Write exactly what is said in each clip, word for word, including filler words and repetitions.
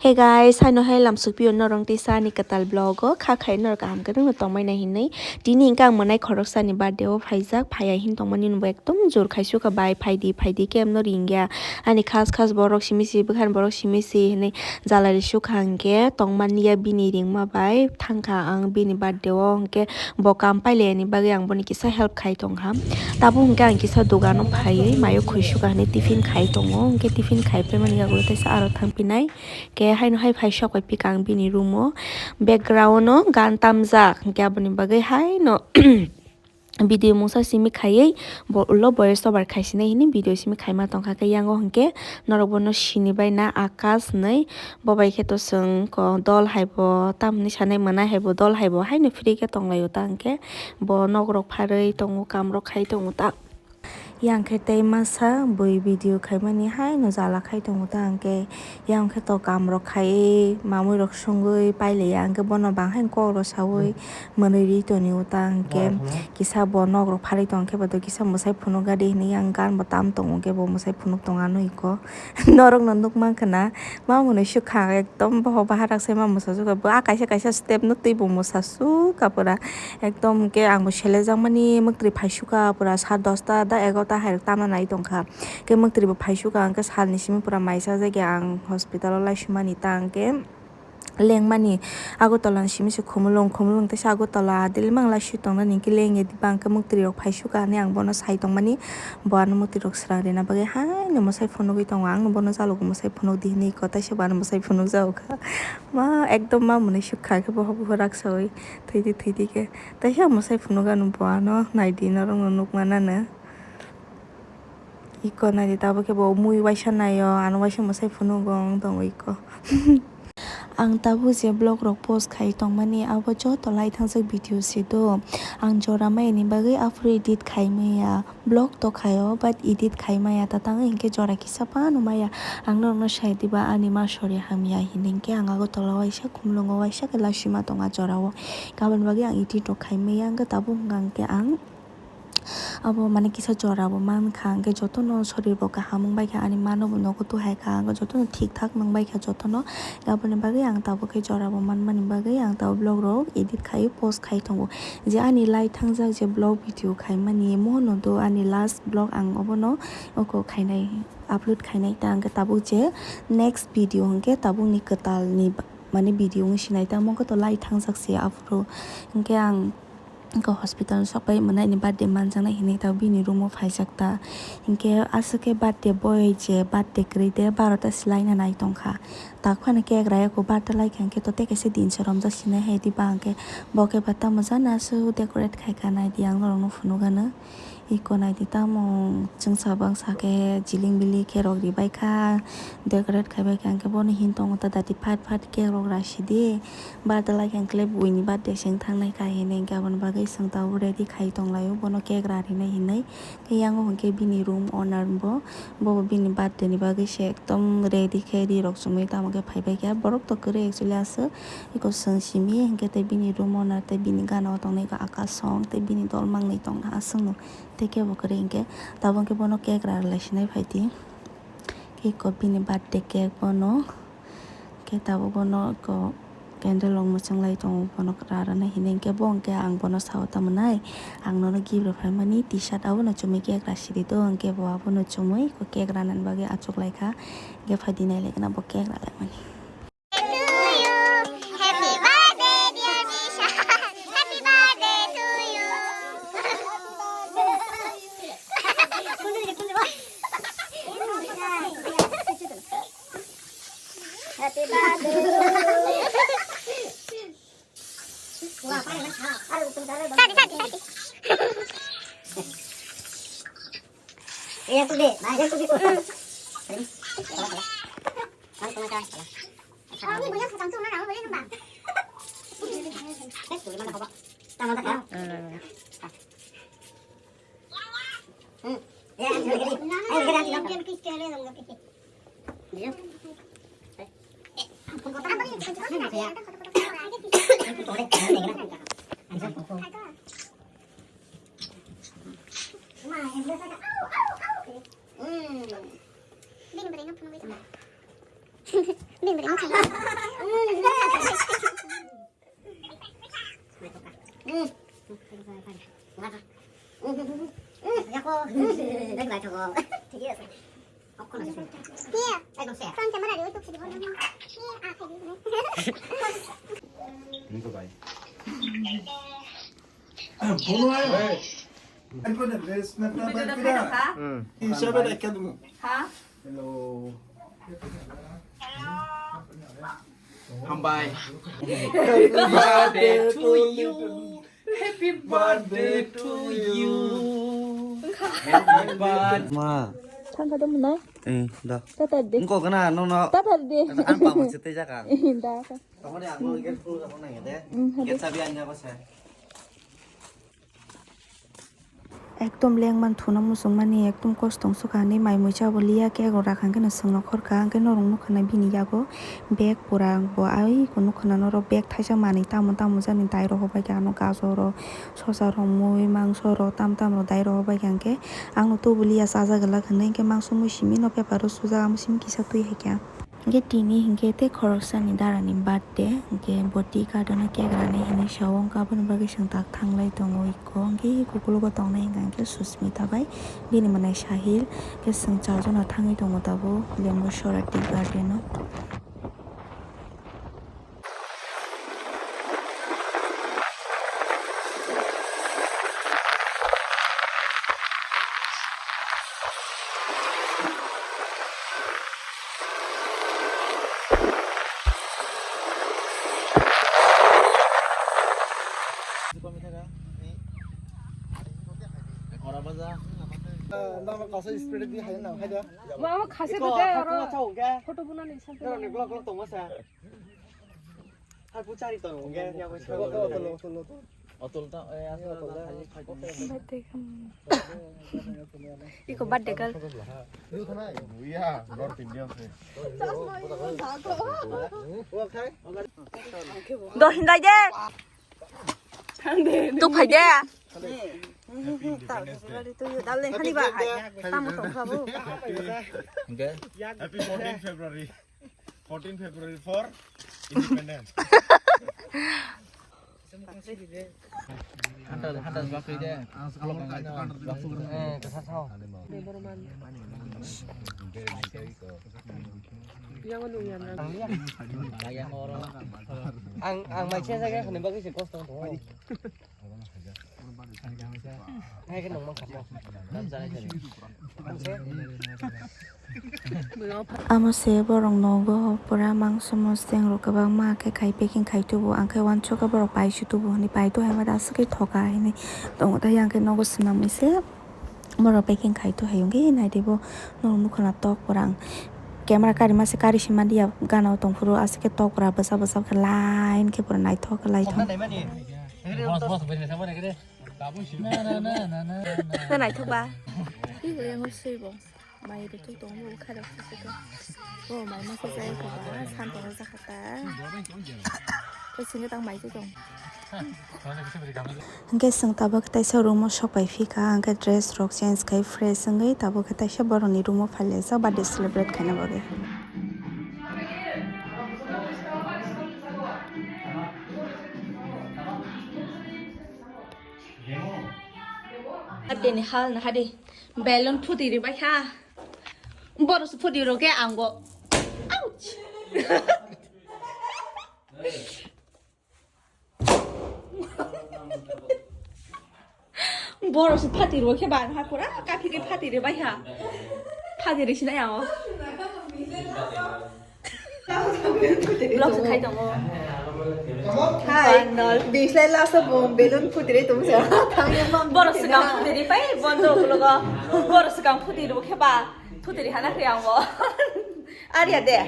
Hey guys, haino hai lamsukpio norong tisa ani kwtal vlog o kha khai norok kaham kwrwngno tongmani hinwi. Tini hwnkhe ang mwnai khoroksani birthday o phaijak, phaiya hin tongmani nwnbo ekdom jor khaisukha bai, phaidi phaidi khe emno ringya. Ani khas khas borok simi si, bwkhani borok simi si hinwi jalari sukha hwnkhe tongmani ya bini ringma bai thangkha ang bini birthday o hwnkhe bo kam pailaiani bagwi ang boni kisa help khai tongkha. Tabuk hwnkhe ang kisa dogano phaiwi mayo khwi sukha hinwi tiffin khai tongo, hwnkhe tiffin khai phaimani yagulo teisa aro thangphinai. Khe haino hai phai sok bai pika ang bini room o, background o gan tamjak, hwnkhe aboni bagwi haino video mungsa simi khaiwi bo ulo voice over khaisinai hinwi video simi khaima tongkha. Khe yango hwnkhe norok bono sinibaina Akash hinwi, bo bai khe to chwng ko dol haibo tamhinwi sanai mwnai haibo dol haibo haino free khe tonglaio ta hwnkhe bo nok rok pharwi tongo kam rok khai tongo ta. Yang khe tei masa bui video khaimani haino jala khai tongo ta hwnkhe, yang khe to kam rok khaiwi mamui rok sungwi pailaiya hwnkhe bono bang haino kok rok sawi mwnwi ri tonio ta hwnkhe kisa bo nok rok pharwi tong khe bo to kisa mwsai phunukya di hinwi yang gan bo tam tongo hwnkhe bo mwsai phunuk tong anw iko norok no nuk mankha na. Ma mwnwi sukha ekdom bohok baharak se ma mwsasukha bo a kaisa kaisa step no twi bo mwsasukha pura ekdom hwnkhe ang bo selejakmani mwktwi phaisukha pura sat dosta da egarota hai rok tamo nai tongkha hwnkhe mwktwi bo phaisukha hwnkhe salni simi pura mai chajakya ang hospital o laisumani ta hwnkhe lengmani Agartala ni simi se Khumulwng Khumulwng teisa Agartala Delhi mang laisui tongnani hwnkhe lengya diba hwnkhe mwktwi rok phaisukha hinwi ang bono sai tongmani. Bo ano mwtwi rok swrang rina bagwi haino mwsai phunugwi tongo, ang no bono jalogo mwsai phunuk di hinwi iko, taisa bo ano mwsai phunuk jago kha. Ma ekdom ma mwnwi sukha khe bohok bohok raksawi thwidi thwidi khe, taisa mwsai phunuk ano bo ano naidi norok no nukmano. Iko naidi tabuk khe bo mui waisa naio, ano waisa mwsai phunugo wng tongo iko. Ang tabuk je vlog rok post khai tongmani abo joto lai thangjak video se do. Ang jora maya ni bagwi aphuru edit khai maya. Vlog to khaio but edit khai maya ta tang hinkhe jora kisa phano maya. Ang norokno sai diba ani ma sori hamya hinwi hinkhe ang Agartala waisa Khumulwngo waisa khe laisima tonga jorao. Aboni bagwi ang edit rok khai maya hwnkhe tabuk hwnkha hwnkhe ang abo mane kisa jora bo mankha hwnkhe jotono sorir bo kaham wngbaikha ani mano bo nogo tuhaikha hwnkhe jotono thik thak nangbaikha jotono. Aboni bagwi ang tabuk khe jora bo manmani bagwi ang tabuk vlog rok edit khai post khai tongo. Je ani lai thangjak je vlog video khaimani mohorno do ani last vlog ang obono oko khainai upload khainai ta hwnkhe tabuk je next video hwnkhe tabukni kwtalni mane video wngwi sinai ta omo khe to lai thangjak se aphuru hwnkhe ang Wngkha hospital ni sok pai mwnaini birthday manjaknai hinwi ta bini room o phaijak ta. Hinkhe aswk khe birthday boy je birthday kwrwi de barota se laina nai tongkha. Tak phano cake rayakho birthday laikha hinkhe to tei kaisa din se romjak sinai hai diba hinkhe bo khe ba tamo jani aswk decorate khaikha naidi ang norokno phunukgano. Iko naidi tamo chwngsa bangsa khe jiling biling khe rok ribaikha decorate khaibaikha hinkhe bono hin tongo ta dati phat phat cake rok rasidi. Birthday lai khe ang kle buini birthday se wng thangnai kha hinwi hinkhe aboni bagwi chwng tabuk ready khai tonglaio bono cake ra rinai hinwi. Khe yango hinkhe bini room owner bo, bobo bini birthday ni bagwi se ekdom ready khe ri rok chumui tamo khe phaibai khe borok to kwrwi actually aswk eko chwng simi hinkhe tei bini room owner tei bini gana o tongnai eko Akash song tei bini dol mangnwi tongkha aswkno tei kebo kwrwi hinkhe tabuk khe bono cake ra rwlai sinai phaidi. Eko bini birthday cake bono. Khe tabuk bono ko candle rok mwchang lai tongo, bono ra rwna hinwi hinkhe bo hinkhe ang bono sao, tamo nai ang nono gift rw phaimani T-shirt abono chumui cake ra sidi do, hinkhe bo abono chumui ko cake ranani bagwi achuk lai kha, hinkhe phai di nai lai kheno bo cake ra lai mani. Happy birthday. Sadi, sadi, sadi. Iya, tuh, Dek. Nah, iya, tuh, Dek. Naithogo. Thik ase. Okkon ase. Iya. Ekdom se. Front camera de, oito sidi bol. Iya, ah, khai di. Niko bai. Bono ayo. Hey. Aku ada dress na. Video na bai da pira. Khai da kha? Hmm. Isa ba da kadu mo. Ha? Hello. Hambai. Happy birthday to you. Happy birthday to you. Happy birthday. Ma. Thang ka dum na? Eh, da. Tata de. Engko kana no no. Tata de. An pa mo chete jaka. Da. Tongoni ang no get pulu ka nang de. Hmm, hadi. Get sabi anya ko se. Ekdom lengman thuna muchungmani, ekdom kosto wngsuka hinwi mai muicha bo liya, cake rok rakha hwnkhe no chwngno khorkha, hwnkhe norok nukha na bini yago bag pura bo ai ko nukha na norok bag thaisa manwi tamo tamo jani dai rok hobaikha ano gajor rok, sosa rok, mui, mangso rok tam tam rok dai rok hobaikha hwnkhe angno tubu liya chajaglak hinwi hwnkhe mangso mui simi no paper o sujak amo simi kisa twi haikha. Hingke tini hingke tei khoroksani darani birthday, hingke bo tea garden o cake rani hinwi sao, hingke aboni bagwi chwng tak thanglai tongo iko, hingke kukulugo tongnai hingka hingke Susmita bai bini mwnai Sahil, hingke chwng charjon no thangwi tongo tabuk Lembusora tea garden o. Mama khase to de aro photo bunani sampai. Hai puchari to nge ya ko. Otol ta, eh, asal ta khali khali. Birthday kam. Iko birthday girl. Iya, North Indian se. Do hindai de. Tu phai de. Happy fourteen February. Fourteen February for independence. Hunter, hunter, bakri de. Eh, kasar sao. Yang anu yang. Ang, ang mai saya saja kena bagi sih kos tong tong. Amo se borok nogo pura mangso moseng rok kwbangma khe khai packing khai tubu, ang khe uansukha borok paisi tubu hinwi, pai tu hai ma da aswk khe thoka hinwi tongo, tei yang khe nogo swnamwi se borok packing khai tu hai wngwi nai tei bo norok nukha na tok pura ang camera kari ma se kari sima dia gana o tong phuru aswk khe tok pura bwsa bwsa khe line khe pura naithok khe lai thok. Naithok ba. Tei bo yang swi bo. Mai rwtwi tongo bo kha rok se se. Bo mai masa jai ko ba san tong jak ta. Ko singa tang mai tong. Hingke chwng tabuk teisa room o sok pai phika, hingke dress rok change khai fresh wngwi tabuk teisa borok ni room o phai laijak birthday celebrate khaina bagwi. Birthday ni hal na hadi balloon phuti ribai kha. Borok se phuti rok khe ang bo. Ouch! Borok se phuti rok khe ba ha pura kaphiri phuti ribai kha. Phuti ri sinai ang o. Vlog se khai tongo. Hai. Bislai last o bo balloon phuti ri tong se. Borok se kang phuti ri pai bondo vlog o. Borok se kang phuti ri khe ba phuti ri hana khe ang bo. Aria de.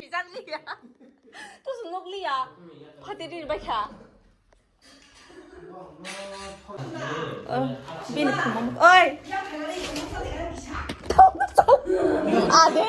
Bijak liya. Tu se nuk liya. Phuti ri bai kha. Bini khumam. Oi. Ade.